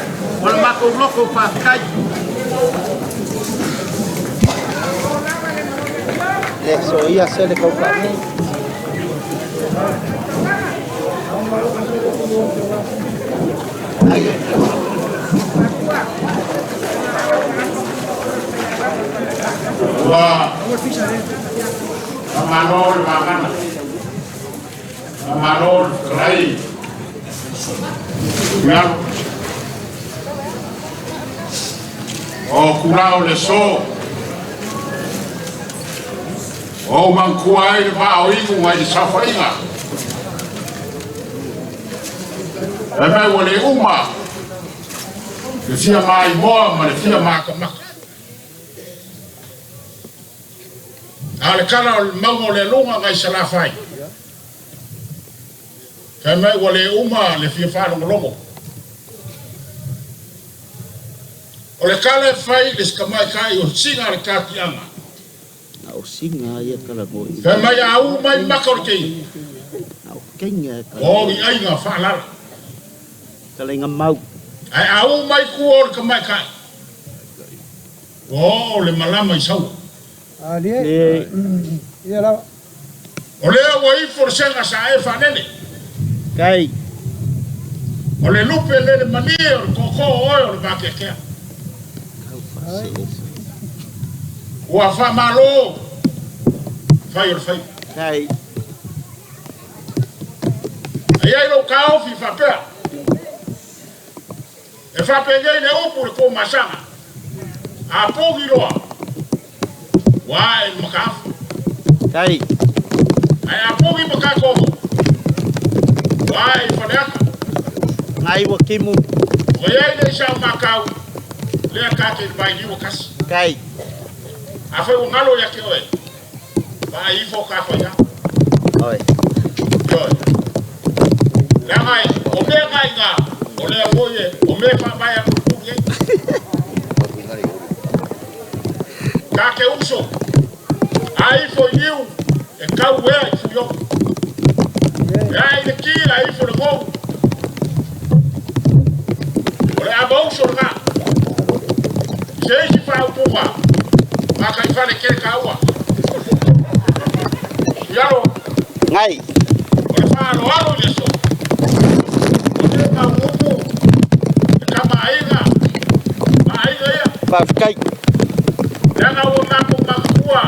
O le matou loto faafetai. Le so ia se le kau nei. Ua faamalo le vagana, faamalo le fetalai Tuialu. O tulaga o le aso, o ou manatua ai le vaa o inu nai le saofaiga. Fai mai ua le uma le fia maimoa ma le fia matamata. A o le tala o le mauga o le aluga nai Salafai, fai mai ua le uma le fia faalogologo. O le tala e fai i le tamaitai o sina le tatiaga. Na o singa ia kala ngoi. Fai mai a u mai maka o le keiki. Na o kenya e kala. O ni aiga faalala. Kala inga mau. Ae a u mai tua o le tamaitai. Ua oo le malama i Saua. Le O lea ua ifo le sega sa e faalele. Kai. O le lupe lele malie o le tootoo o oe o le vakeakea. Kau faase. Ua faamalo Fai o le faiva. Kai. E i ai lou taofi faapea, E faapenei le upu i le Tuamasaga, a pogi loa, ua ae i le mataafa. Kai. Ae a pogi i Matatogo, ua ae i Faleata. Ngai ua kimu. Ua i ai le isa o Makau, lea ta te i le vailiu e tasi. Kai. Afai ua galo ia te oe, vaai ifo ta faiga. Oi. Ioe. Leaga e, o mea na ina, o lea foi e, o mea e faavae atu i le pulu nei. Ta te uso, a ifo i liu, e tau ea i Fuiono. E ae i le ki, a ifo i le gou. O le avauso lena. I se isi faaupuga, gataifale tele taua. Ialo. Ngai. O le faaaloalo i le aso. O le mau upu, e kamaaiga, maaiga ia. Faafetai. Leaga ua matou manatua.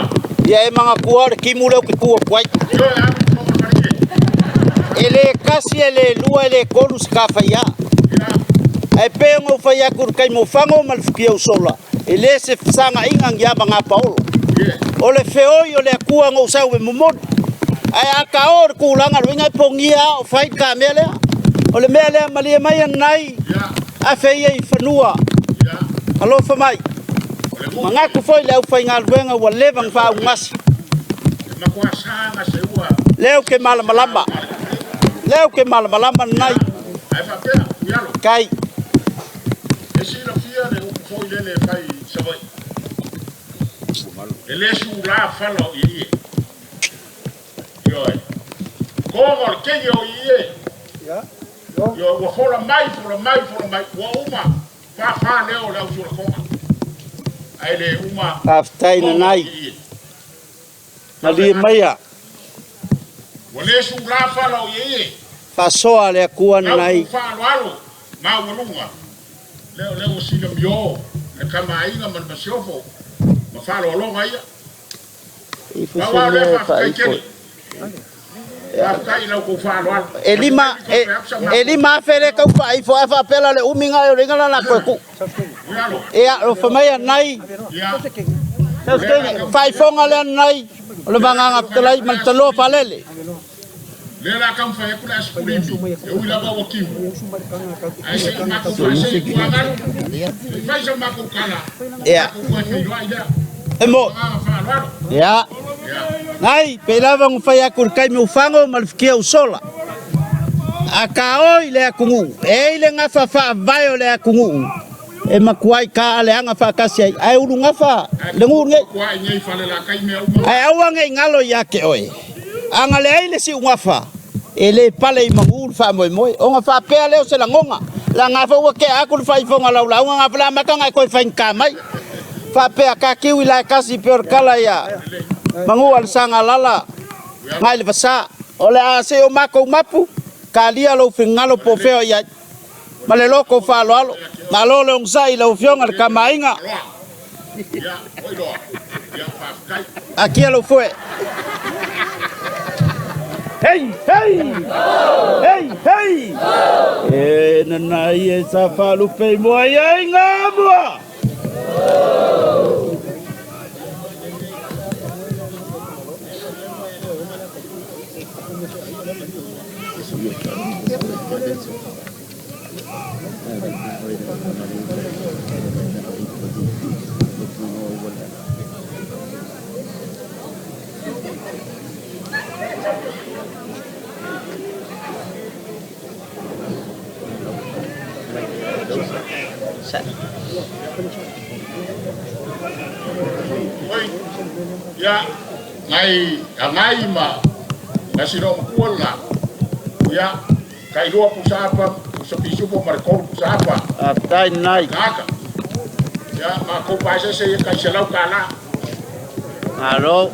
Ia e manatua o le timu lea ou te tu atu ai. Ioe, alu i fofoga malie. E le tasi, e le lua, e le tolu se tafaia. Ae pei ona ou fai atu i le taimi o Fago ma le futia o Sola, e le se fesagaiga ni ava gapaolo. O le feoi o le Atua na ou sau e momoli. Ae a ta oo i le tulaga le uiga e pogia lava o fai le ta mea lea. O le mea lea malie mai anai afe ia i fanua. Alofa mai. Manatu foi le aufaigaluega ua leva ona faaugasi. Lea ou te malamalama. Lea ou te malamalama nanai. Kai. E silafia le upu foi lele e fai i Savaii, e le sula fala o ieie. Ioe. Koga o le kege o ieie. Ioe, ua fola mai, fola mai, fola mai, ua uma fāfā leo o le ausualakoga. Ae le uma Faafetai koga o nanai. ieie. Malie maia. Ua le sula fala o ieie. Faasoa le Atua Lau nanai. kou faaaloalo maualuga, lea o lea ua silamiō le kamaaiga ma le masiofo ma faaaloaloga ia. Ifo Pau se lava o lea mea e faafetai faaifo. tele. Faafetai i lau kou faaaloalo. E lima, e, e 5000 lea tau faaifo ae faapea la le umi na o le inga la la koe ku. E a alofa mai anai. Faaifoga lea anai o le vagana fetalai ma le taloa faalele. Lea la taumafai atu le asikuli e ui lava ua kimu. Ae se i matou faasei i tuagalu, se i fai sa matou tala, Ia. matou toe feiloai lea. E mo. Agaga faaaloalo. Ia. Nai, pei lava ona fai atu i le taimi o Fago ma le fikia o Sola. A ka oi le atunuu, e ei le gafa faavae o le atunuu, e matuai ka aleaga faatasi ai, ae ulu gafa le nuu lenei. Ae nei fale la kai mea uma. Ae aua ne i galo ia te oe, a na leai le siugafa, e le pale i manu le faamoemoe. Ona faapea lea o se lagona, la gafa ua tea atu le faaifoga o lau lauga, gafa le amata ona e toe faigata mai. Faapea, ka kiu i lae kasi pei o le tala ia manu a le Sagalala ngai le vasa. O le a se i o matou mapu, kalia lou finagalo po o fea o i ai. Ma le loto faaaloalo. Malo le onosai i lau Afioga le Tamaaiga. Akia lou foe. Hei, hei! Hei, hei! E nanai e sa faalupe i mua i ai ngā mua! Oi, ia, ngai agai ma na sino matua la. Ia, tailua pusa apa, pusa pisupo ma le tolu pusa apa. Faafetai nanai. Kaka. Ia, matou pasese ia tai $100. Malo.